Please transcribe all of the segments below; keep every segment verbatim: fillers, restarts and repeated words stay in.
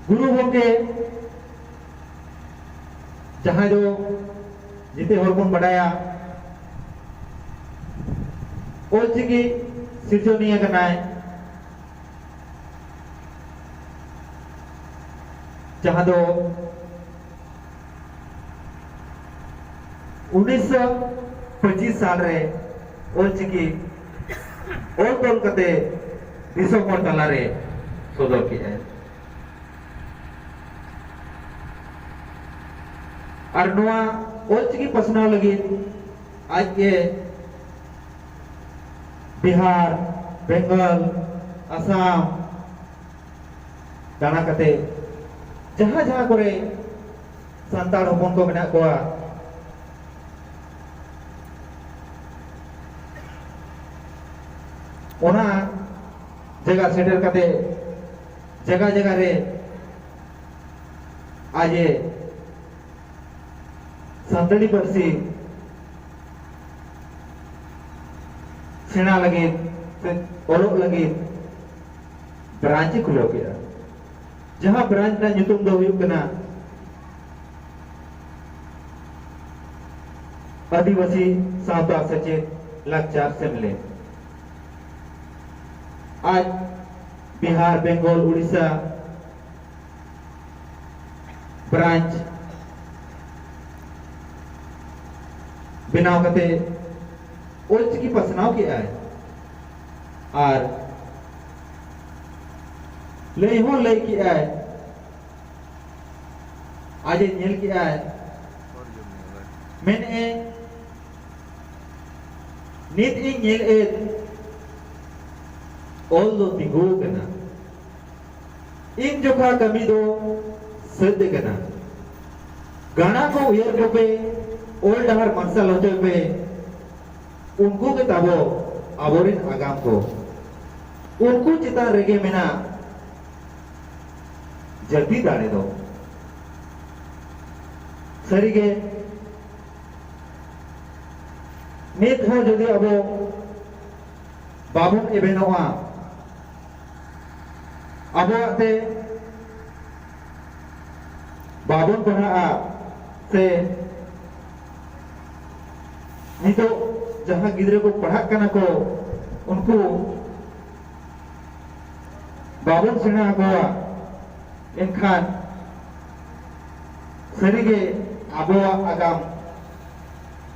ᱜᱩᱨᱩ ᱜᱚᱢᱠᱮ, ᱡᱟᱦᱟᱸᱭ ᱫᱚ ᱡᱮᱛᱮ ᱦᱚᱲ ᱵᱚᱱ ᱵᱟᱰᱟᱭᱟ, ᱚᱞᱪᱤᱠᱤ ᱥᱤᱨᱡᱚᱱᱤᱭᱟᱹ ᱠᱟᱱᱟᱭ, ᱡᱟᱦᱟᱸ ᱫᱚ ᱩᱱᱤᱥᱥᱚ ᱯᱚᱸᱪᱤᱥ ᱥᱟᱞ ᱨᱮ ᱚᱞᱪᱤᱠᱤ ᱚᱞ ᱛᱚᱞ ᱠᱟᱛᱮ ᱫᱤᱥᱚᱢ ᱦᱚᱲ ᱛᱟᱞᱟᱨᱮ ᱥᱚᱫᱚᱨ ᱠᱮᱫᱼᱟᱭ᱾ ᱟᱨ ᱱᱚᱣᱟ ᱚᱞᱪᱤᱠᱤ ᱯᱟᱥᱱᱟᱣ ᱞᱟᱹᱜᱤᱫ ᱟᱡ ᱜᱮ ᱵᱤᱦᱟᱨ, ᱵᱮᱝᱜᱚᱞ, ᱟᱥᱟᱢ ᱫᱟᱬᱟ ᱠᱟᱛᱮ ᱡᱟᱦᱟᱸ ᱡᱟᱦᱟᱸ ᱠᱚᱨᱮ ᱥᱟᱱᱛᱟᱲ ᱦᱚᱯᱚᱱ ᱠᱚ ᱢᱮᱱᱟᱜ ᱠᱚᱣᱟ, ᱚᱱᱟ ᱡᱟᱭᱜᱟ ᱥᱮᱴᱮᱨ ᱠᱟᱛᱮ ᱡᱟᱭᱜᱟ ᱡᱟᱭᱜᱟ ᱨᱮ ᱟᱡ ᱮ ᱥᱟᱱᱛᱟᱲᱤ ᱯᱟᱹᱨᱥᱤ ᱥᱮᱬᱟ ᱞᱟᱹᱜᱤᱫ ᱥᱮ ᱚᱞᱚᱜ ᱞᱟᱹᱜᱤᱫ ᱵᱨᱟᱧᱪ ᱮ ᱠᱷᱩᱞᱟᱹᱣ ᱠᱮᱫᱼᱟ, ᱡᱟᱦᱟᱸ ᱵᱨᱟᱧᱪ ᱨᱮᱱᱟᱜ ᱧᱩᱛᱩᱢ ᱫᱚ ᱦᱩᱭᱩᱜ ᱠᱟᱱᱟ ᱟᱹᱫᱤᱵᱟᱹᱥᱤ ᱥᱟᱶᱛᱟ ᱥᱮᱪᱮᱫ ᱞᱟᱠᱪᱟᱨ ᱥᱮᱢᱞᱮᱫ᱾ ᱟᱡ ᱵᱤᱦᱟᱨ, ᱵᱮᱝᱜᱚᱞ, ᱩᱲᱤᱥᱥᱟ ᱵᱨᱟᱧᱪ ᱵᱮᱱᱟᱣ ᱠᱟᱛᱮ ᱚᱞᱪᱤᱠᱤ ᱯᱟᱥᱱᱟᱣ ᱠᱮᱜᱼᱟᱭ᱾ ᱟᱨ ᱞᱟᱹᱭ ᱦᱚᱸ ᱞᱟᱹᱭ ᱠᱮᱜᱼᱟᱭ, ᱟᱡ ᱮ ᱧᱮᱞ ᱠᱮᱜᱼᱟᱭ, ᱢᱮᱱᱮᱫᱼᱟᱭ, "ᱱᱤᱛ ᱤᱧ ᱧᱮᱞᱮᱫ ᱚᱞ ᱫᱚ ᱛᱤᱸᱜᱩ ᱟᱠᱟᱱᱟ, ᱤᱧ ᱡᱚᱠᱷᱟ ᱠᱟᱹᱢᱤ ᱫᱚ ᱥᱟᱹᱛ ᱟᱠᱟᱱᱟ᱾ ᱜᱟᱬᱟ ᱠᱚ ᱩᱭᱦᱟᱹᱨ ᱠᱚᱯᱮ, ᱚᱞ ᱰᱟᱦᱟᱨ ᱢᱟᱨᱥᱟᱞ ᱦᱚᱪᱚᱭ ᱯᱮ, ᱩᱱᱠᱩ ᱜᱮ ᱛᱟᱵᱚ ᱟᱵᱚᱨᱮᱱ ᱟᱜᱟᱢ ᱠᱚ, ᱩᱱᱠᱩ ᱪᱮᱛᱟᱱ ᱨᱮᱜᱮ ᱢᱮᱱᱟᱜ ᱡᱟᱹᱛᱤ ᱫᱟᱲᱮ ᱫᱚ᱾" ᱥᱟᱹᱨᱤᱜᱮ, ᱱᱤᱛ ᱦᱚᱸ ᱡᱩᱫᱤ ᱟᱵᱚ ᱵᱟᱵᱚᱱ ᱮᱵᱷᱮᱱᱚᱜᱼᱟ, ᱟᱵᱚᱣᱟᱜ ᱛᱮ ᱵᱟᱵᱚᱱ ᱯᱟᱲᱦᱟᱜᱼᱟ, ᱥᱮ ᱱᱤᱛᱚᱜ ᱡᱟᱦᱟᱸ ᱜᱤᱫᱽᱨᱟᱹ ᱠᱚ ᱯᱟᱲᱦᱟᱜ ᱠᱟᱱᱟ ᱠᱚ, ᱩᱱᱠᱩ ᱵᱟᱵᱚᱱ ᱥᱮᱬᱟ ᱟᱠᱚᱣᱟ, ᱮᱱᱠᱷᱟᱱ ᱥᱟᱹᱨᱤᱜᱮ ᱟᱵᱚᱣᱟᱜ ᱟᱜᱟᱢ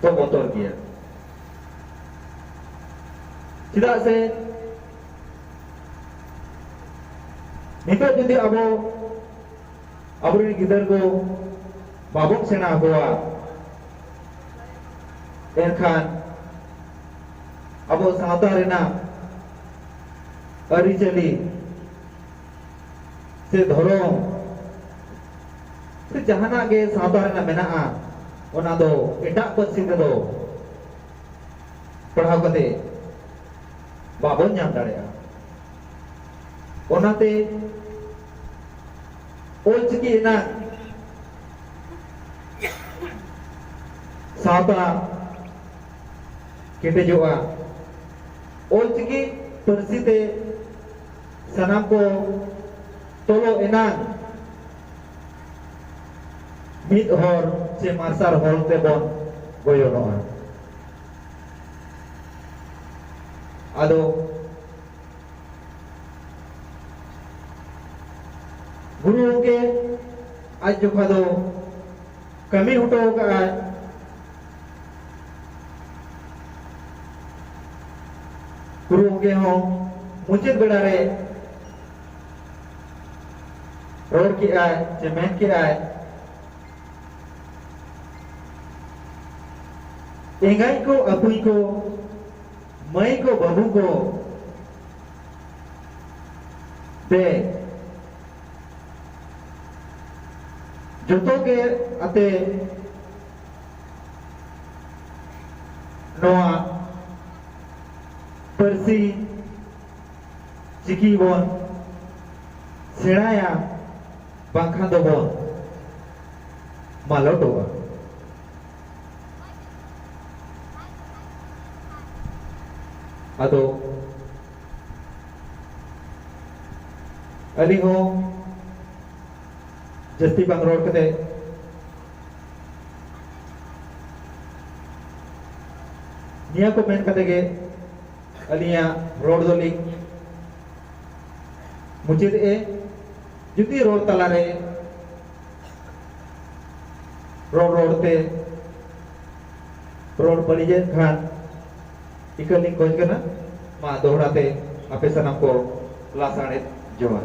ᱫᱚ ᱵᱚᱛᱚᱨ ᱜᱮᱭᱟ᱾ ᱪᱮᱫᱟᱜ ᱥᱮ ᱱᱤᱛᱚᱜ ᱡᱩᱫᱤ ᱟᱵᱚ ᱟᱵᱚᱨᱮᱱ ᱜᱤᱫᱟᱹᱨ ᱠᱚ ᱵᱟᱵᱚᱱ ᱥᱮᱬᱟ ᱟᱠᱚᱣᱟ, ᱮᱱᱠᱷᱟᱱ ᱟᱵᱚ ᱥᱟᱶᱛᱟ ᱨᱮᱱᱟᱜ ᱟᱹᱨᱤᱪᱟᱹᱞᱤ ᱥᱮ ᱫᱷᱚᱨᱚᱢ ᱥᱮ ᱡᱟᱦᱟᱱᱟᱜ ᱜᱮ ᱥᱟᱶᱛᱟ ᱨᱮᱱᱟᱜ ᱢᱮᱱᱟᱜᱼᱟ, ᱚᱱᱟ ᱫᱚ ᱮᱴᱟᱜ ᱯᱟᱹᱨᱥᱤ ᱛᱮᱫᱚ ᱯᱟᱲᱦᱟᱣ ᱠᱟᱛᱮ ᱵᱟᱵᱚᱱ ᱧᱟᱢ ᱫᱟᱲᱮᱭᱟᱜᱼᱟ᱾ ᱚᱱᱟᱛᱮ ᱚᱞᱪᱤᱠᱤ ᱨᱮᱱᱟᱜ ᱥᱟᱶᱛᱟ ᱠᱮᱴᱮᱡᱚᱜᱼᱟ᱾ ᱚᱞᱪᱤᱠᱤ ᱯᱟᱹᱨᱥᱤ ᱛᱮ ᱥᱟᱱᱟᱢ ᱠᱚ ᱛᱚᱞᱚᱜ ᱮᱱᱟᱝ ᱢᱤᱫ ᱦᱚᱨ ᱪᱮ ᱢᱟᱨᱥᱟᱞ ᱦᱚᱨ ᱛᱮᱵᱚᱱ ᱜᱚᱭᱚᱱᱚᱜᱼᱟ᱾ ᱟᱫᱚ ᱜᱩᱨᱩ ᱜᱚᱢᱠᱮ ᱟᱡ ᱡᱚᱠᱷᱟ ᱫᱚ ᱠᱟᱹᱢᱤ ᱦᱚᱴᱚ ᱟᱠᱟᱫᱼᱟᱭ᱾ ᱜᱩᱨᱩ ᱜᱚᱢᱠᱮ ᱦᱚᱸ ᱢᱩᱪᱟᱹᱫ ᱵᱮᱲᱟ ᱨᱮ ᱨᱚᱲ ᱠᱮᱜᱼᱟᱭ ᱪᱮ ᱢᱮᱱ ᱠᱮᱜᱼᱟᱭ, ᱮᱸᱜᱟᱭ ᱠᱚ, ᱟᱹᱯᱩᱭ ᱠᱚ, ᱢᱟᱹᱭ ᱠᱚ, ᱵᱟᱹᱵᱩ ᱠᱚ, ᱫᱮ, ᱡᱚᱛᱚ ᱜᱮ ᱟᱛᱮ ᱱᱚᱣᱟ ᱯᱟᱹᱨᱥᱤ ᱪᱤᱠᱤ ᱵᱚᱱ ᱥᱮᱬᱟᱭᱟ, ᱵᱟᱝᱠᱷᱟᱱ ᱫᱚᱵᱚᱱ ᱢᱟᱞᱚᱴᱚᱜᱼᱟ᱾ ᱟᱫᱚ ᱟᱹᱞᱤᱧ ᱦᱚᱸ ᱡᱟᱹᱥᱛᱤ ᱵᱟᱝ ᱨᱚᱲ ᱠᱟᱛᱮ, ᱱᱤᱭᱟᱹ ᱠᱚ ᱢᱮᱱ ᱠᱟᱛᱮ ᱜᱮ ᱟᱹᱞᱤᱧᱟᱜ ᱨᱚᱲ ᱫᱚᱞᱤᱧ ᱢᱩᱪᱟᱹᱫᱮᱜᱼᱟ᱾ ᱡᱩᱫᱤ ᱨᱚᱲ ᱛᱟᱞᱟᱨᱮ, ᱨᱚᱲ ᱨᱚᱲ ᱛᱮ ᱨᱚᱲ ᱵᱟᱹᱲᱤᱡᱮᱫ ᱠᱷᱟᱱ, ᱤᱠᱟᱹ ᱞᱤᱧ ᱠᱷᱚᱡᱽ ᱠᱟᱱᱟ᱾ ᱢᱟ ᱫᱚᱦᱲᱟ ᱛᱮ ᱟᱯᱮ ᱥᱟᱱᱟᱢ ᱠᱚ ᱞᱟᱥᱟᱲᱦᱮᱫ ᱡᱚᱦᱟᱨ᱾